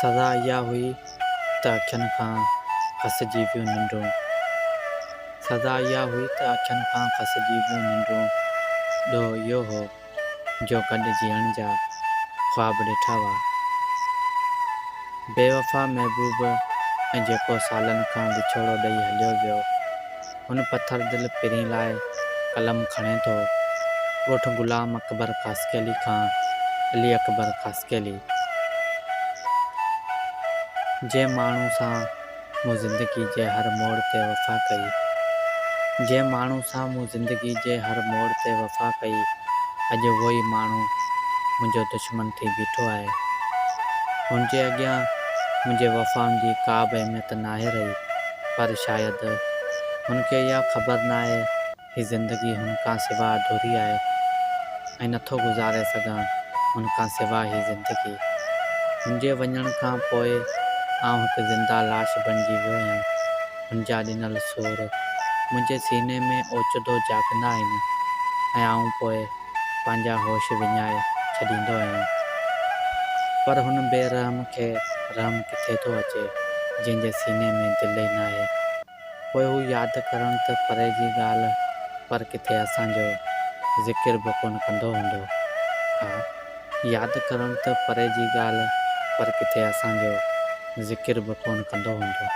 سزا اها هئي ته اکين کان کسجي ويون ننڊون. سزا اها هئي ته اکين کان کسجي ويون ننڊون. ڏوهه اهو هو جو گڏ جيئڻ جا خواب ڏٺا هئا. بيوفا محبوب ۽ جيڪو سالن کان وڇوڙو ڏئي هليو ويو. هن پٿر دل پرين لاء قلم کڻي ٿو. ڳوٺ غلام اڪبر خاصخيلي کان علي اڪبر خاصخيلي. جنهن ماڻهو سان مون زندگي جي هر موڙ تي وفا ڪئي. جنهن ماڻهو سان مون زندگي جي هر موڙ تي وفا ڪئي، اڄ اهو ئي ماڻهو منهنجو دشمن ٿي بيٺو آهي. هن جي اڳيان منهنجي وفائن جي ڪا به اهميت ناهي رهي، پر شايد هن کي اها خبر ناهي هي زندگي هن کان سوا اڌوري آهي ۽ نٿو گذاري سگهان هن کان سوا هي زندگي. هن جي وڃڻ کان پوء آئون هڪ زنده لاش بڻجي ويو آهيان. هن جا ڏنل سور منهنجي سيني ۾ اوچتو جاڳندا آهن ۽ آئون پوء پنهنجا هوش وڃائي ڇڏيندو آهيان. پر هن بي رحم کي رحم ڪٿي ٿو اچي جنهن جي سيني ۾ دل ئي ناهي. پوء هو ياد ڪرڻ ته پري جي ڳالهه پر ڪٿي اسان جو ذڪر به ڪونه ڪندو هوندو. ها، ياد ڪرڻ ته پري جي ڳالهه پر ڪٿي اسان جو ذڪر به ڪونه ڪندو هوندو.